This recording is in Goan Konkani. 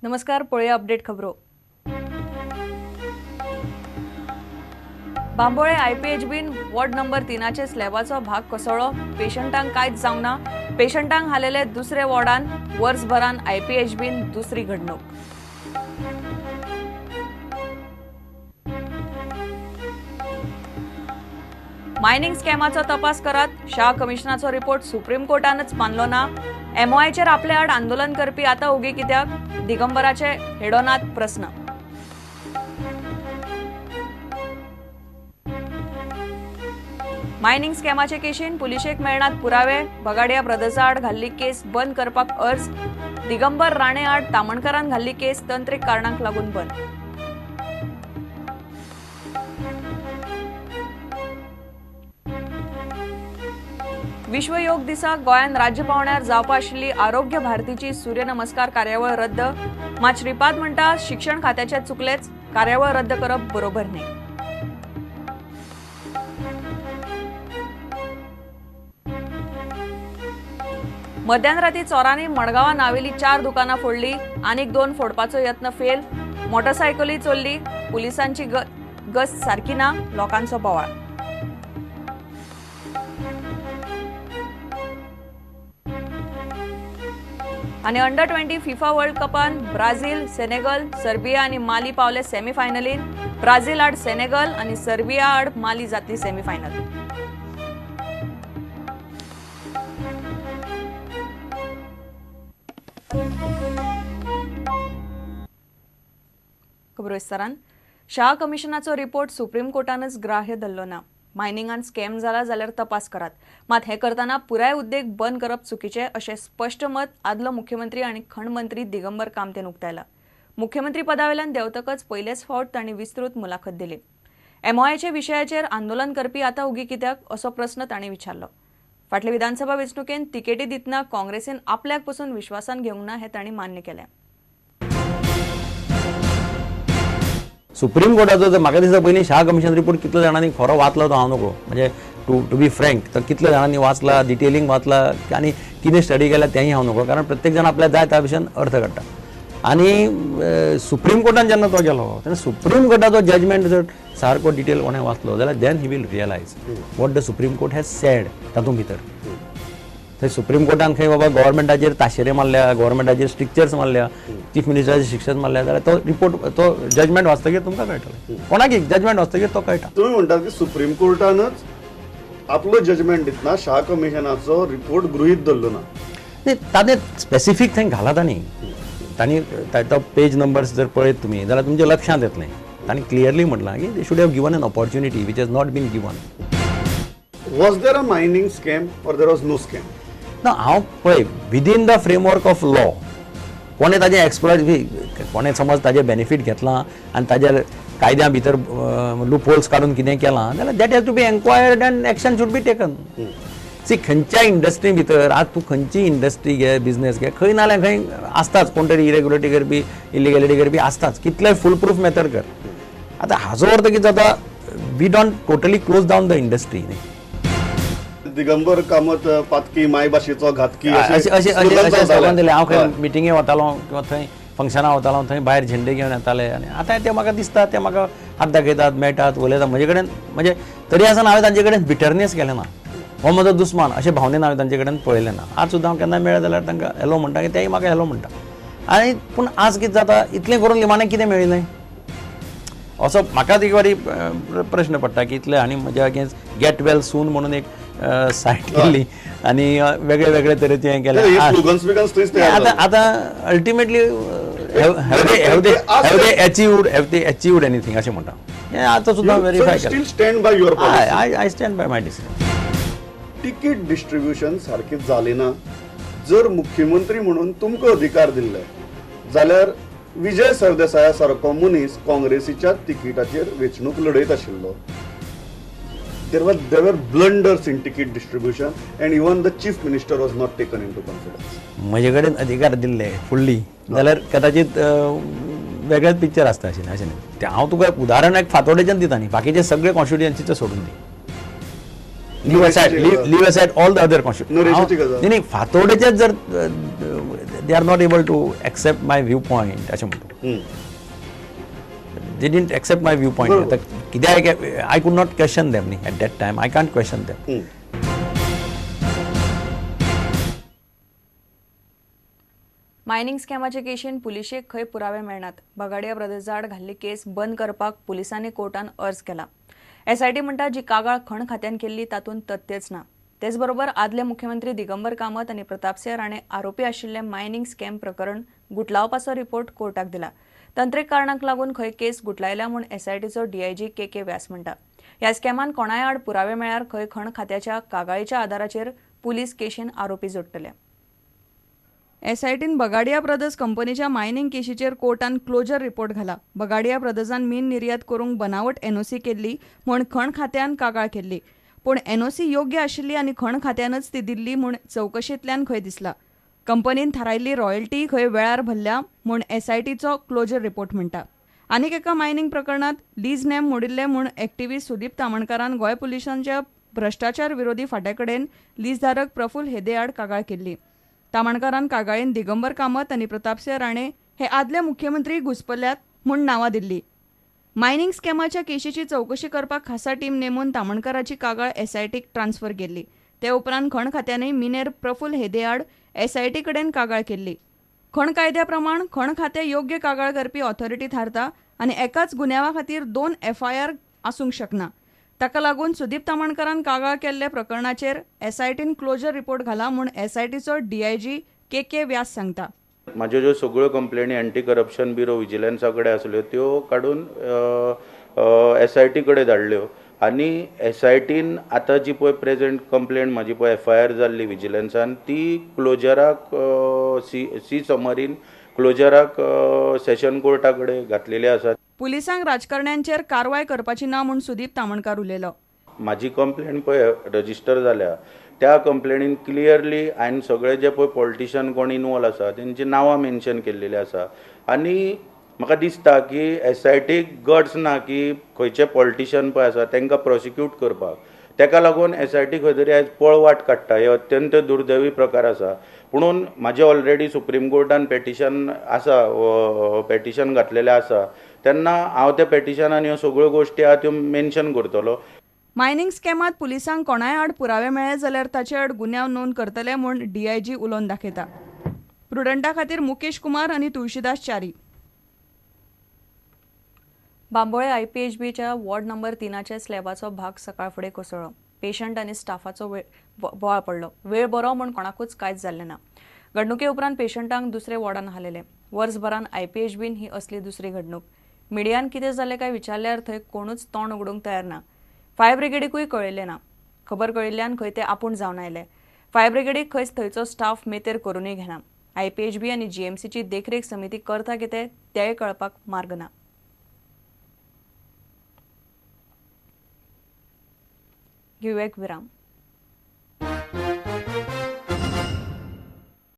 नमस्कार, पळोवया अपडेट खबरो. बांबोळे आयपीएचबीन वॉर्ड नंबर 3 स्लॅबाचो भाग कोसळ्ळो. पेशंटांक कांयच जावंक ना. पेशंटांक हालयले दुसरे वॉर्डान. वर्सभरान आयपीएचबीन दुसरी घडणूक. मायनिंग स्कॅमाचो तपास करात. शाह कमिशनाचो रिपोर्ट सुप्रीम कोर्टानच मानलो ना. एमओआयचेर आपले आड आंदोलन करपी आतां ओगी कित्याक? दिगंबराचे हेडोनात प्रस्न. मायनिंग स्कॅमाचे केशीन पुलिशेक मेळनात पुरावे. बगाडिया ब्रदर्सा आड घाल्ली केस बंद करपाक अर्ज. दिगंबर राणे आड तामणकरान घाल्ली केस तंत्रीक कारणांक लागून बंद. विश्व योग दिसा गोंयांत राज्य पावंड्यार जावपा आशिल्ली आरोग्य भारतीची सूर्यनमस्कार कार्यावळ रद्द. मात श्रीपाद म्हणटा शिक्षण खात्याचे चुकलेच, कार्यावळ रद्द करप बरोबर न्हय. मध्यान राती चोरांनी मडगांवां नावेली 4 दुकानां फोडली. आनीक 2 फोडपाचो यत्न फेल. मोटरसायकली चोरली. पुलिसांची गस्त सारकी ना, लोकांचो बोवाळ. आनी अंडर 20 फिफा वर्ल्ड कपान ब्राझील, सेनेगल, सर्बिया आनी माली पावले सेमीफायनलीन. ब्राझील आड सेनेगल आनी सर्बिया आड माली जातली सेमीफायनल. खबरो विस्तारान. शाह कमिशनाचो रिपोर्ट सुप्रीम कोर्टानच ग्राह्य धरलो ना. मायनिंगान स्कॅम जाला जाल्यार तपास करात, मात हे करतना पुराय उद्देग बंद करप चुकीचें अशें स्पश्ट मत आदलो मुख्यमंत्री आनी खण मंत्री दिगंबर कामतेन उक्तायला. मुख्यमंत्री पदावेल्यान देंवतकच पयलेच फावट तांणी विस्तृत मुलाखत दिली. एमओआयच्या विशयाचेर आंदोलन करपी आतां ओगी कित्याक असो प्रस्न तांणी विचारलो. फाटले विधानसभा वेंचणुकेंत तिकेटी दितना काँग्रेसीन आपल्याक पसून विश्वासान घेवंक ना हें तांणी मान्य केलें. सुप्रीम कोर्टाचो जर म्हाका दिसता पयलीं शाह कमिशन रिपोर्ट कितल्या जाणांनी खरो वाचलो तो हांव नको, म्हणजे टू बी फ्रँक तर कितल्या जाणांनी वाचला, डिटेलिंग वाचला आनी कितें स्टडी केल्या तेंय हांव नको, कारण प्रत्येक जाण आपल्याक जाय त्या भशेन अर्थ काडटा. आनी सुप्रीम कोर्टान जेन्ना तो गेलो तेन्ना सुप्रीम कोर्टाचो जजमेंट जर सारको डिटेल कोणें वाचलो जाल्यार then he will realise what the Supreme Court has said. तातूंत भितर थंय सुप्रीम कोर्टान खंय बाबा गव्हर्मेंटाचेर ताशेरे मारल्या, गव्हर्मेंटाचेर स्ट्रिक्चर्स मारल्या, चीफ मिनिस्टराचेर स्ट्रिक्चर्स मारल्या, जाल्यार तो रिपोर्ट तो जजमेंट वाचतकीर तुमकां कळटलें, कोणाक जजमेंट वाचतकीर तो कळटा. तुमी म्हणटात की सुप्रीम कोर्टानच आपलो जजमेंट दितना शाह कमिशनाचो रिपोर्ट गृहीत धरलो ना. न्ही, ताणें स्पेसिफीक थंय घाला तांणी तांणी तो पेज नंबर्स जर पळयत तुमी जाल्यार तुमच्या लक्षांत येतलें. तांणी क्लियरली म्हटलां की they should have given an opportunity which has not been given. Was there a mining scam or there was no scam? ना, हांव पळय within the framework of law कोणें ताजें एक्सप्लॉयट कोणें समज ताजें बेनिफीट घेतलां आनी ताज्या कायद्या भितर लूप होल्स काडून कितें केलां जाल्यार that has to be enquired and action should be taken. See, खंयच्या इंडस्ट्री भितर आज तूं खंयची इंडस्ट्री घे, बिजनेस घे, खंय ना जाल्यार खंय आसताच कोण तरी इरेग्युलरिटी करपी, इलिगॅलिटी करपी आसताच. कितलेय फूल प्रूफ मेथड कर. आतां हाजो अर्थ कितें जाता, we don't totally close down the industry न्ही. दिगंबर कामत पातकी मायभाशेचो घातकी अशें अशें अशें स्लोगन दिलें. हांव खंय मिटिंगे वतालो किंवा थंय फंक्शनां वतालो, थंय भायर झेंडे घेवन येताले आनी आतां ते म्हाका दिसता, ते म्हाका हात दाखयतात, मेळटात, उलयतात म्हजे कडेन. म्हणजे तरी आसतना हांवें तांचे कडेन बिटरनेस केलें ना, हो म्हजो दुस्मान अशें भावनेन हांवें तांचे कडेन पळयलें ना. आज सुद्दां हांव केन्ना मेळ्ळें जाल्यार तांकां हॅलो म्हणटा, की तेय म्हाका हॅलो म्हणटा. आनी पूण आज कितें जाता, इतलें करून निमाणें कितें मेळिल्लें असो म्हाका एक वारी प्रश्न पडटा की इतलें. आनी म्हज्या अगेन्स्ट गेट वेल सून म्हणून एक सायट केली आनी वेगळे वेगळे तरेचे हें केलें. आतां आतां ultimately have they achieved, have they achieved anything अशें म्हणटा. हें आतां सुद्दां वेरीफाय केलें. Stand by your I stand by my decision. Ticket distribution सारकें जालें ना, जर मुख्यमंत्री म्हणून तुमकां अधिकार दिल्ले जाल्यार विजय सरदेसाया सारको मनीस काँग्रेसीच्या तिकीटाचेर वेंचणूक लढयत आशिल्लो. There were blunders in ticket distribution and even the chief minister was not taken into confidence. म्हजे कडेन अधिकार दिल्ले फुडली जाल्यार कदाचित वेगळेच पिक्चर आसता आशिल्लें अशें न्ही. हांव तुका उदाहरण एक फातोडेच्यान दिता न्ही, बाकीचे सगळे कॉन्स्टिट्युएन्सीचें सोडून दी. Leave aside all the other constituency. न्ही फातोर्डेचेच जर they are not able to accept my view point अशें म्हणटा, they didn't accept my view point. आतां कित्याक I could not question them न्ही at that time, I can't question them. Mining स्कॅमाचे केशीन पुलिशेक खंय पुरावे मेळनात. बगाडिया ब्रदर्सा आड घाल्ली केस बंद करपाक पुलिसांनी कोर्टान अर्ज केला. एसआयटी म्हणटा जी कागाळ खण खात्यान केल्ली तातूंत तथ्यच ना. तेच बरोबर आदले मुख्यमंत्री दिगंबर कामत आनी प्रतापसिंह राणे आरोपी आशिल्ले मायनिंग स्कॅम प्रकरण गुटलावपाचो रिपोर्ट कोर्टाक दिला. तंत्रीक कारणांक लागून खंय केस गुटलायल्या म्हूण एसआयटीचो डीआयजी के के व्यास म्हणटा. ह्या स्कॅमान कोणाय आड पुरावे मेळ्यार खंय खण खात्याच्या कागाळीच्या आदाराचेर पुलीस केशीन आरोपी जोडटले. एसआयटीन बगाडिया ब्रदर्स कंपनीच्या मायनिंग केशीचेर कोर्टान क्लोजर रिपोर्ट घाला. बगाडिया ब्रदर्सान मीन निर्यात करूंक बनावट एनओसी केल्ली म्हूण खण खात्यान कागाळ केल्ली, पूण एनओसी योग्य आशिल्ली आनी खण खात्यानच ती दिल्ली म्हूण चवकशेंतल्यान खंय दिसला. कंपनीन थारायल्ली रॉयल्टी खंय वेळार भरल्या म्हूण एसआयटीचो क्लोजर रिपोर्ट म्हणटा. आनीक एका मायनिंग प्रकरणांत लीज नेम मोडिल्ले म्हूण एक्टिव्हिस्ट सुदीप तामणकारान गोंय पुलिसांच्या भ्रश्टाचार विरोधी फांट्या कडेन लीजधारक प्रफुल्ल हेदे आड कागाळ केल्ली. तामणकारान कागाळीन दिगंबर कामत आनी प्रतापसिंह राणे हे आदले मुख्यमंत्री घुसपल्यात म्हूण नांवां दिल्ली. मायनिंग स्कॅमाच्या केशीची चवकशी करपाक खासा टीम नेमून तामणकाराची कागाळ एसआयटीक ट्रान्सफर केल्ली. ते उपरांत खण खात्यानय मिनेर प्रफुल्ल हेदे आड एसआयटी कडेन कागाळ केल्ली. खण कायद्या प्रमाण खण खातें योग्य कागाळ करपी ऑथॉरिटी थारता आनी एकाच गुन्यांवा खातीर 2 एफआयआर आसूंक शकना. ताका लागून सुदीप तामणकारान कागाळ केल्ल्या प्रकरणाचेर एसआयटीन क्लोजर रिपोर्ट घाला म्हूण एसआयटीचो डीआयजी के के व्यास सांगता. म्हाज्यो ज्यो सगळ्यो कंप्लेनी एंटी करप्शन ब्युरो विजिलन्सा कडेन आसल्यो त्यो काडून एसआयटी कडेन धाडल्यो आनी एसआयटीन आतां जी पळय प्रेजेंट कंप्लेन म्हाजी पळय एफआयआर जाल्ली विजिलन्सान ती क्लोजराक सी समरीन क्लोजराक सेशन कोर्टा कडेन घातलेली आसा. पुलिसांक राजकारण्यांचेर कारवाय करपाची ना म्हूण सुदीप तामणकार उलयलो. म्हाजी कंप्लेन पळय रजिस्टर जाल्या त्या कंप्लेनीन क्लियरली हांवें सगळे जे पळय पॉलिटिशन कोण इनवॉल्व आसा तेंची नांवां मेन्शन केल्लेली आसा आनी म्हाका दिसता की एसआयटीक गट्स ना की खंयचे पॉलिटिशन पळय आसा तांकां प्रोसिक्यूट करपाक, ताका लागून एसआयटी खंय तरी आयज पळवाट काडटा. हे अत्यंत दुर्दैवी प्रकार आसा. पुणून म्हाजें ऑलरेडी सुप्रीम कोर्टान पेटिशन आसा, पेटिशन घातलेलें आसा, तेन्ना हांव त्या पेटिशनान ह्यो सगळ्यो गोश्टी आहा त्यो मेन्शन करतलो. मायनिंग स्कॅमांत पुलिसांक कोणाय आड पुरावे मेळ्ळे जाल्यार ताचे आड गुन्यांव नोंद करतले म्हूण डीआयजी उलोवन दाखयता. प्रुडंटा खातीर मुकेश कुमार आनी तुळशीदास च्यारी. बांबोळे आयपीएचबीच्या वॉर्ड नंबर 3च्या स्लॅबाचो भाग सकाळ फुडें कोसळ्ळो. पेशंट आनी स्टाफाचो बोवाळ पडलो. वेळ बरो म्हूण कोणाकूच कांयच जाल्लें ना. घडणुके उपरांत पेशंटांक दुसरे वॉर्डान हालयले. वर्सभरान आयपीएचबीन ही असली दुसरी घडणूक. मिडियान कितें जालें काय विचारल्यार थंय कोणूच तोंड उगडूंक तयार ना. फायर ब्रिगेडीकूय कळयलें ना. खबर कळिल्ल्यान खंय ते आपूण जावन आयले. फायर ब्रिगेडीक खंयच थंयचो स्टाफ मेतेर करूनय घेना. आयपीएचबी आनी जीएमसीची देखरेख समिती करता कितें तेंय कळपाक मार्ग ना. घेवया एक विराम.